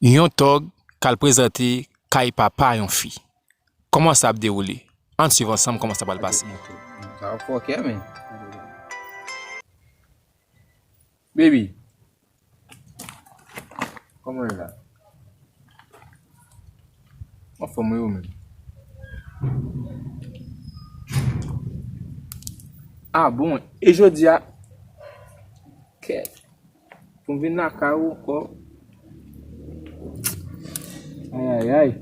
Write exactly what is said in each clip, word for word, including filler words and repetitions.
Yon tòg k al prezante kay papa yon fi. Kòman sa ap dewoule? Ann swiv ansanm kòman sa pral pase. Sa ap fòkè, men. Baby. Kòman w ye la? Anfòm wi, ou menm? Ah bon, e jodi a? Kèt. Pou m vin lakay ou ankò. Ayayay.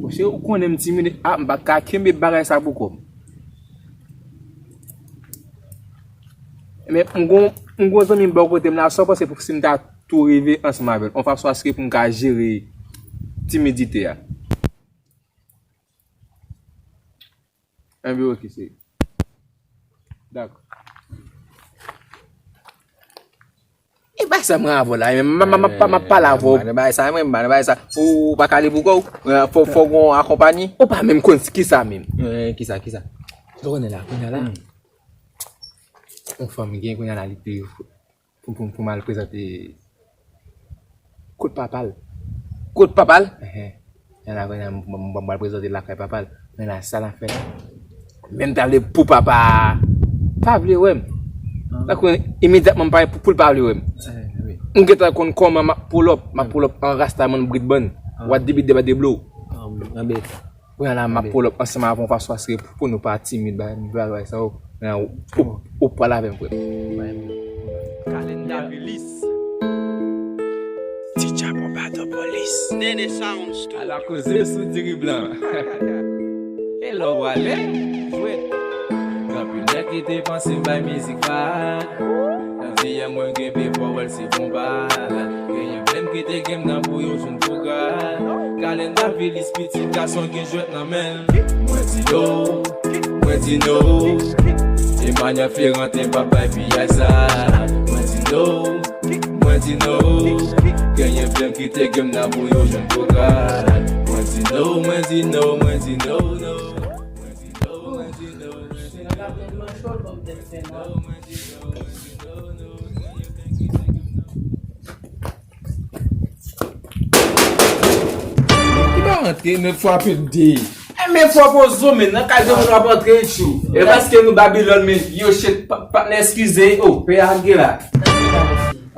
Monchè, ou konnen m timid. Ah, m pa ka kenbe bagay sa pou kò m. Men m gon, m gon zanmi m bò kote m la, sa w panse pou si m ta tou rive ansanm avè l? Yon fason aske pou m ka jere timidite a. Enben, oke, se. Dakò. E bay sa mwen avè w la, men m, m, m, m, m ap pale avè w. Bay sa, mwen, bay sa. Ou pa ka li pou kò w. Fò, fò gon akonpanye. Ou pa menm konn kisa menm. Eh, kisa, kisa? Ou konnen la, kounye a la. Hmm. Yon fanm gen kounye a la, li te pou, pou, pou m al prezante kot papa l. Kot papa l? Enhen. Yon la, kounye a, m, m, m, m al prezante lakay papa l. Men la, sa l ap fè. Menm ta vle pou papa a pa vle wè m. Ah. Sa konnen imedyatman m pare pou, pou l pa vle wè m. Eh, wi. M gentan konn kòman m ap pull up, m ap pull up an rastaman brit bann. Ah. What the beat de ba de blow. Ah, anbyen. Kounye a la, m ap pull up ansanm avè w fason aske pou, pou nou pa timid, ba, ba, ba, sa yo. Kounye a, ou, ou, ou pral avè m, frè. Calendar Release. Teacher Bombado Police. Nene Sound Studio. Ala koze sou diri blan. E lè w prale? Jwèt. Gen anpil nèg ki te panse m bay mizik fat. Nan V M mwen gen pepè, w wè l se konba. Genyen flèm ki te gen m nan pou yo jwenn pwogram. Calendar Release, pitit gason gen jwèt nan men l. Mwen di no, mwen di no. Emmanuel Ferrantin p ap bay piyay sa. Mwen di no, mwen di no. Genyen flèm ki te gen m nan pou yo jwenn pwogram. Mwen di no, mwen di no, mwen di no, no. Mwen di no, mwen di no, mwen di no. Mwen di no, mwen di no, mwen di no. Ki pa rantre, men frape de. E men fò pozo, men nan kay de moun w ap antre, tchou. E paske nou Babilòn, men yo shit, pa, patnè, eskize, o, pè a gen la.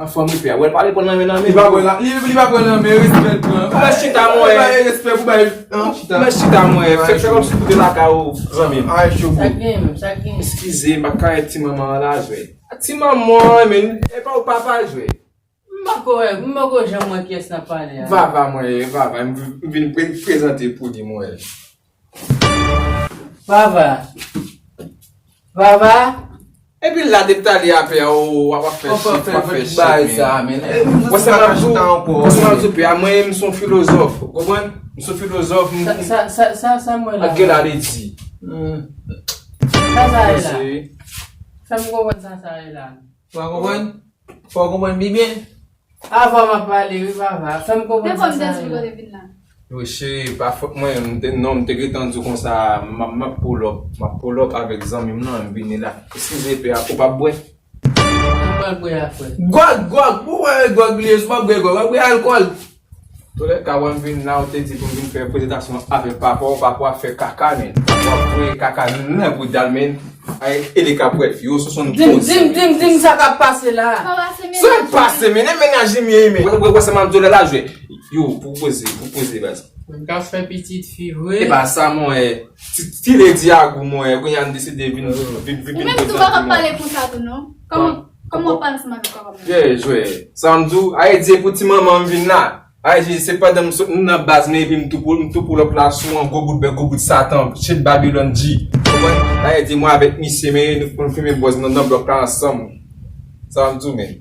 Anfòm wi, pè a. Wè l pale pran nan men, nan men. Li pa pran la, li, li pa pran nan men, respè l pran. Mwen chita, mwen. Bay respè pou bay, non, chita. Mwen chita, mwen. Fè, fè kòmsi ou te lakay ou, zanmi m. Ay, cho. Sa gen, sa gen. Eskize, m pa ka wè ti manman an la, jwe. Ti manman, men, e pa ou papa, jwe. M pako wè, m pako janm wè kiyès n ap pale a. Vava, mwen, Vava, m, m vin pre-, prezante pou li, mwen. Vava. Vava. Epi la, depi talè a, pè a, w ap fè chif, w ap fè chif, men. Wè sa m ap di w, wè sa m ap di w, pè a, mwen, m se yon filozòf, ou konprann? M se yon filozòf, m. Sa, sa, sa, sa, sa m wè la. Gade la, li di. Hmm. Sa, sa ye la. Fè m konprann sa, sa ye la. Ou pa konprann? Fò w konprann byen byen. Avan m ap pale, wi, papa. Fè m konprann sa sa ye la. Yo, cheri, pa fòt mwen, m te, non, m te gentan di w konsa, m ap, m ap pull up, m ap pull up avèk zanmi m nan, m vini la. Eskize, pè a, ou p ap bwè? M pral bwè a, frè. Gwòg, gwòg, pou wè gwòg li ye, si w p ap bwè gwòg, w ap bwè alkòl. Toulèka, wè m vin la, ou te di pou m vin fè prezantasyon avèk papa w, papa w ap fè kaka, men. Papa w ap voye kaka nan bouda l, men. Ay, e li ka pwèt, yo, sou son koze. Di m, di m, di m, di m sa k ap pase la. Sa k pase, men, e mennaj li m ye, men. Wè, wè, wè, sa m ap di w lè la jwe. Yo, pou poze, pou poze, baz. Mwen ka fè pitit fi vre. E pa sa, mwen, ti, ti ledi a gou, mwen, kounye a m deside vin, vin, vin, vin prezante, mwen. Ou menm tou pa ka pale konsa tou, non? Kòman, kòman w pale ansanm avèk papa mwen? Jwe, jwe. Sa m di w, a e di pou ti manman m vin la. Ay, se pandan m sot nan baz, men epi m tou pou, m tou pull up la sou yon gwo bout bèk, gwo bout satan, shit Babylon G. Konprann? Ay, di mwen avèk misye, men nou konn fimen bòz nan, nan blòk la ansanm. Sa m di w, men.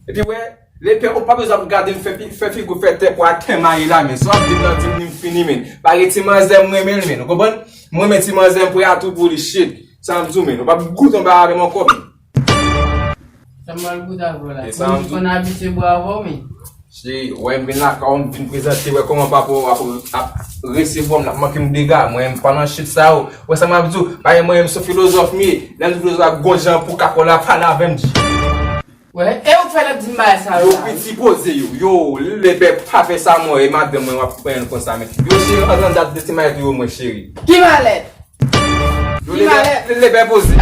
Epi, wè, lepè, ou pa bezwen ap gade m fè pi, fè figi w fè tè pou atè mayi la, men. Sa w ap di m nan, di m ni m fini, men. Paske ti manzè m renmen l, men. Ou konprann? M renmen ti manzè m prè a tou pou li, shit. Sa m di w, men. Ou p ap goute yon bagay avè m ankò, men. Sa m pral goute avè w la. Moun ki konn abitye bwè avè w, men. Cheri, wè m vin lakay ou, m vin prezante, wè kòman papa w ap, ap resevwa m, l ap manke m dega. Mwen, m pa nan shit sa yo. Wè sa m ap di w, paske mwen, m se yon filozòf m ye. Lè m di filozòf, gon jan pou kakòl la pale avè m, di. Wè, e ou k fè l ap di m bagay sa yo Yo la. Piti poze yo. Yo, Lebè pa fè sa mwen e madanm mwen w ap pran konsa men. Yo cheri, ann dat de ti malèt yo mwen cheri. Ki malèt? Yo Lebè, Lebè poze.